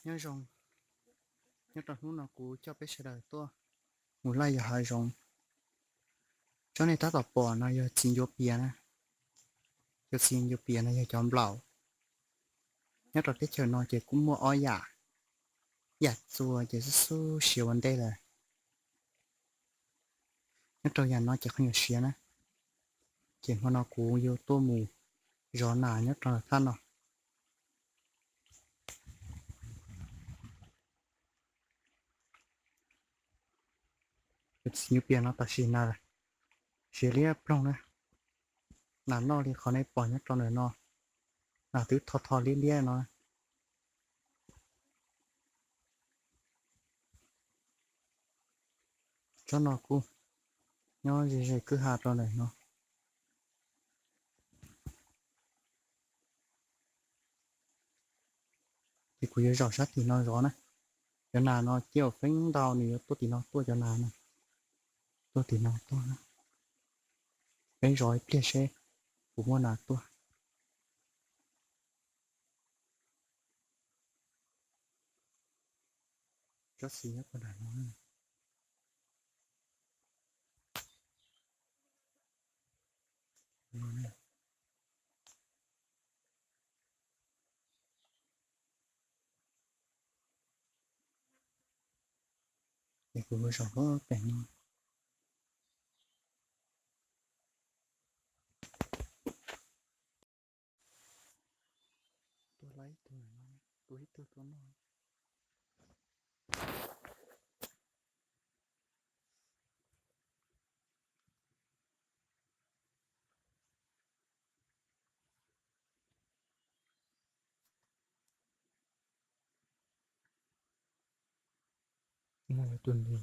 Nyob zoo, nyob rau hnub no kuv coj peb sawv daws tuaj mus laij yos hav zoov. Tsob nej tab tom pom no yog txiv ncuav pias na. Cov txiv ncuav pias no yog cov nplaum. Nyob rau teb chaws no ces kuj muaj ob yam, yam txua ces xub xub siav ua ntej lawm. Nyob rau yam no ces qhov nyuam siav na. Ces hmo no kuv yuav tuaj mus zov nas nyob rau thaj no. Cov txiv ncuav pias no tam sim na siav liab ploog na. Nas noj li qhov nej pom nyob rau ntawm no, nas twb tho tho liab liab no. Tsob no kuj nyob ze ze kwj ha rau ntawm no. Ces kuv yuav zaum sab tim no zov na. Cov nas no cia feeb ntau nws yuav tuaj tim no tuaj cov nas no. Tuaj tim no tuaj. Peb zov ib pliag seb puas muaj nas tuaj. Tsob txiv nyob puag nram no. Es kuv mus zaum pem no. Tua lawm ib tug, tua ib tug tua noj. Tus no.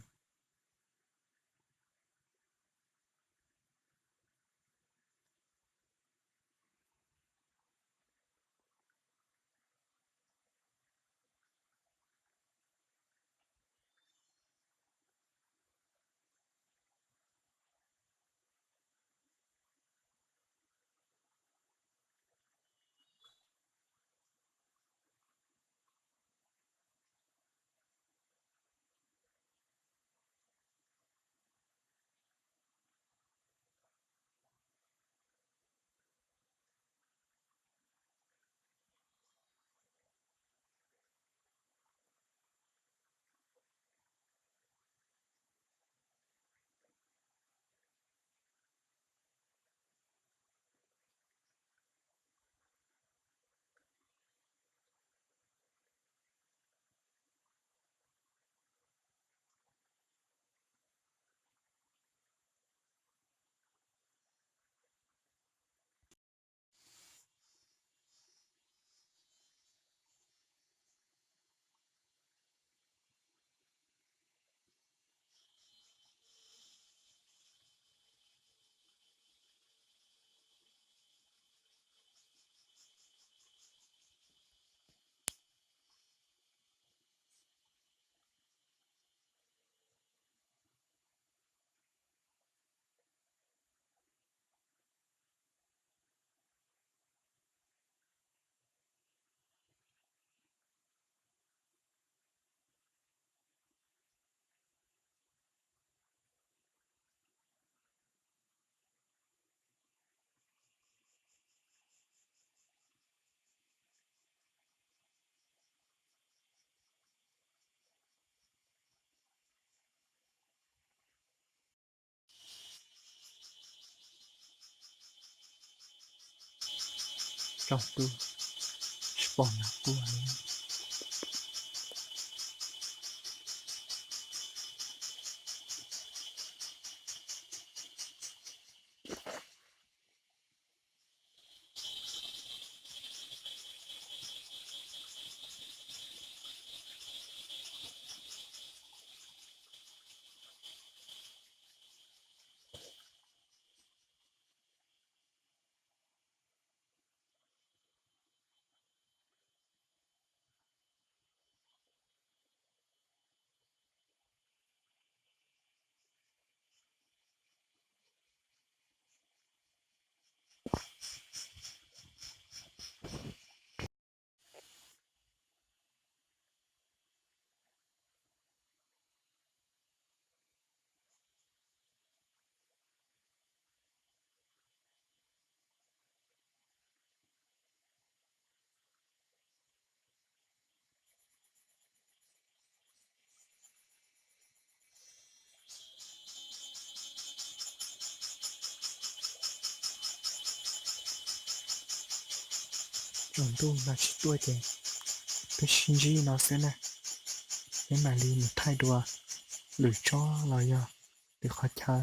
Tsaus ntuj, tsis pom nas tuaj li. Lub ntuj no tsis tuaj ces peb sib ntsib no xwb na, peb mam li mus thaij dua lwm tsob los yog lwm qhov chaw.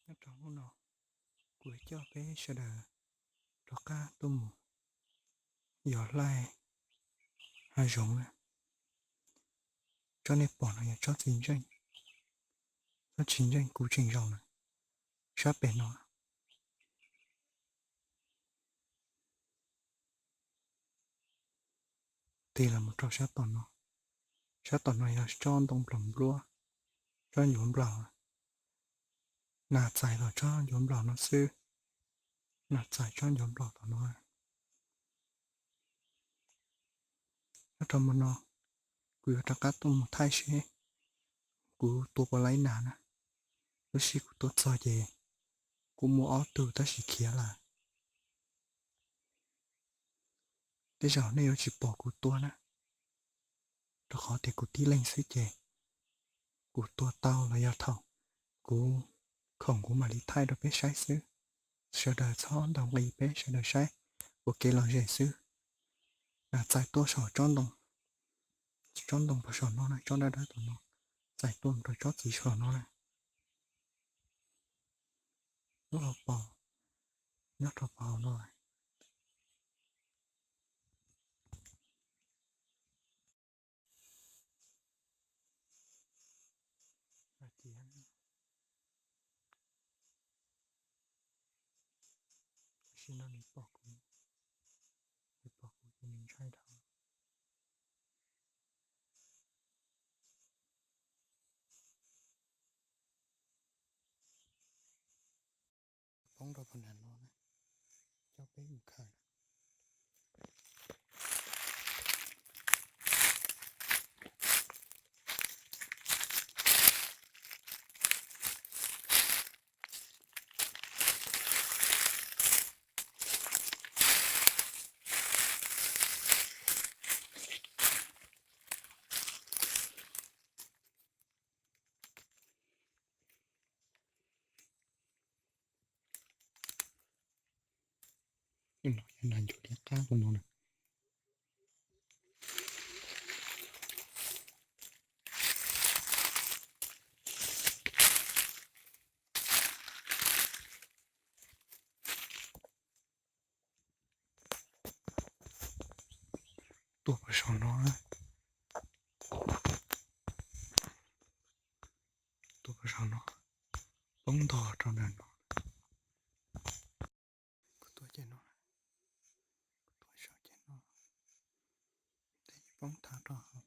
Nyob rau hnub no, kuv coj peb sawv daws rov qab tuaj mus yos hlaij hav zoov na. Tsob nej pom no yog tsob txiv ntseej, tsob txiv ntseej kuv tseem zaum na, sab pem no. Tig los mus rau sab tom no, sab tom no yog tsob ntoo nplaum npluab, tsob ncuav nplaum. Nas txais los tsob ncuav nplaum no xwb, nas txais tsob ncuav nplaum tom no. Nyob rau hmo no, kuv yuav rov qab tuaj mus thaij seb kuv tua puas laib nas na. Lub sij kuv tua txog ces kuj muaj ob tug tab sis khiav lawm. Tej zaum nej yuav tsis pom kuv tua na, rau qhov tias kuv tib leeg xwb ces kuv tua tau los yog thaum kuv khoom kuv mam li thaij rau peb saib xwb. Sawv daws txhob ntaus nqi, peb sawv daws saib ua kev lom zem xwb. Nas txais tuaj saum tsob ntoo, tsob ntoo puag saum no na, tsob dawb dawb tom no, txais tuaj mus rau tsob txiv saum no na. Lub hauv paus nyob rau puag hauv no. Tam sim no nws pom kuv, nws pom kuv ces nws ntshai dhau. Poob rau puag nram no na, coj peb mus khaws. Nas ncuav liab qab no na. Tuaj puag saum no, tuaj puag saum no, poob ntog rau ntawm no. Kuv tuaj ces no, kuv tuaj saum ces no, tej poob tag rau hauv.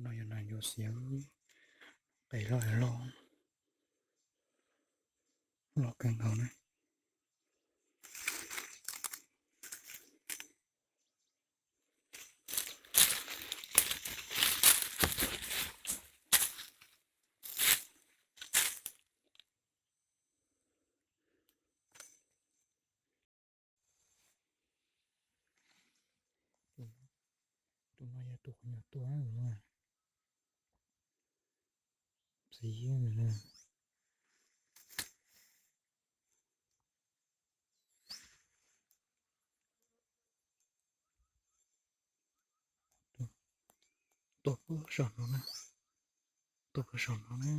Tus no yog nas ncuav xiav, qis loj loj, loj kawg nkaus na. Tus no yog tus qhov nyuam tuaj no. Tiag na. Tuaj puag saum no na. Tuaj puag saum no na.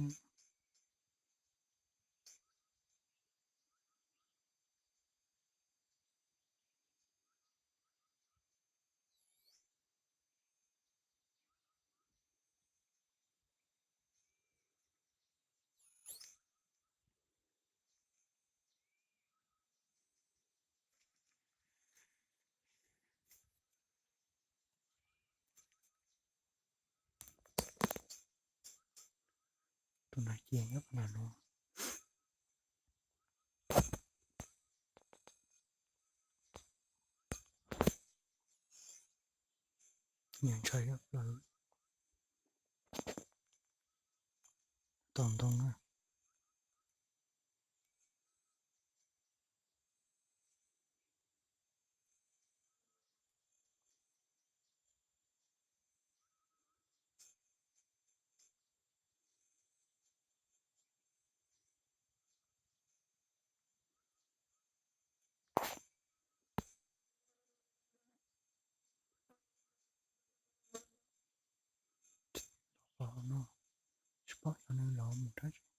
Tus no ces nyob qhov no. Nyiam ntshai ib plaws. Tom ntoo na. Los no, tsis paub xyov nws los mus dab tsi.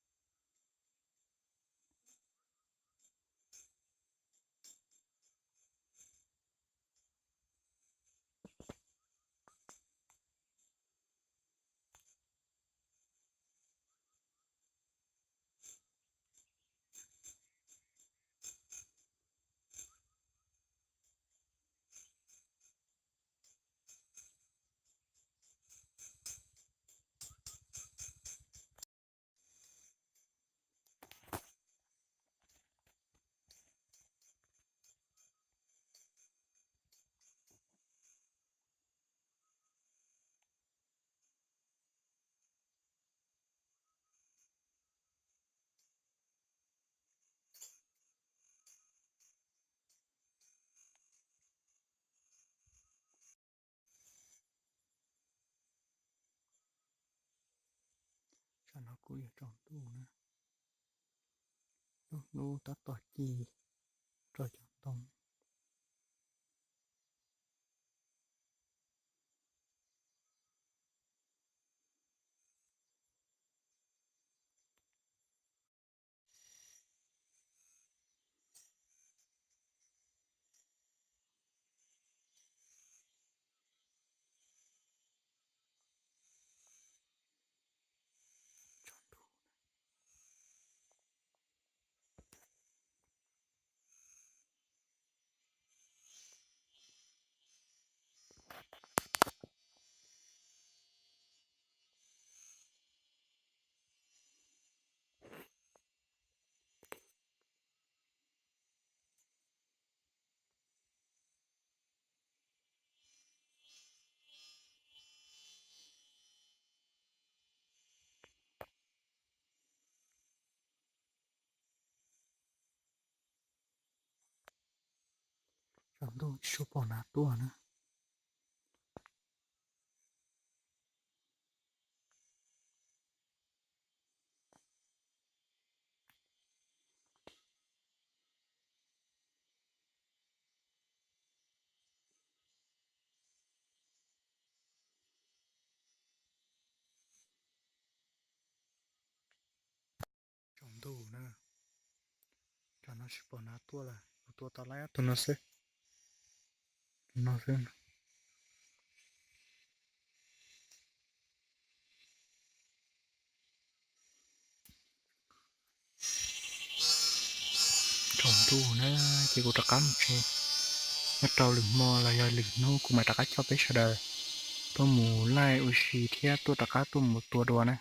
Saum no kuj yog tsaus ntuj na, lub hnub tab tom ci rau cov ntoo. Tsaus ntuj tsis pom nav tuaj na. Tsaus ntuj na, tsam no tsis pom nav tuaj lawm, kuv tua tau laib tus no xwb. Tus no xwb. Tsaus ntuj na, ces kuv rov qab mus tsev. Nyob rau lwm hmo los yog lwm hnub kuv mam rov qab coj peb sawv daws tuaj mus laij ua si thiab tuaj rov qab tuaj mus tua dua na.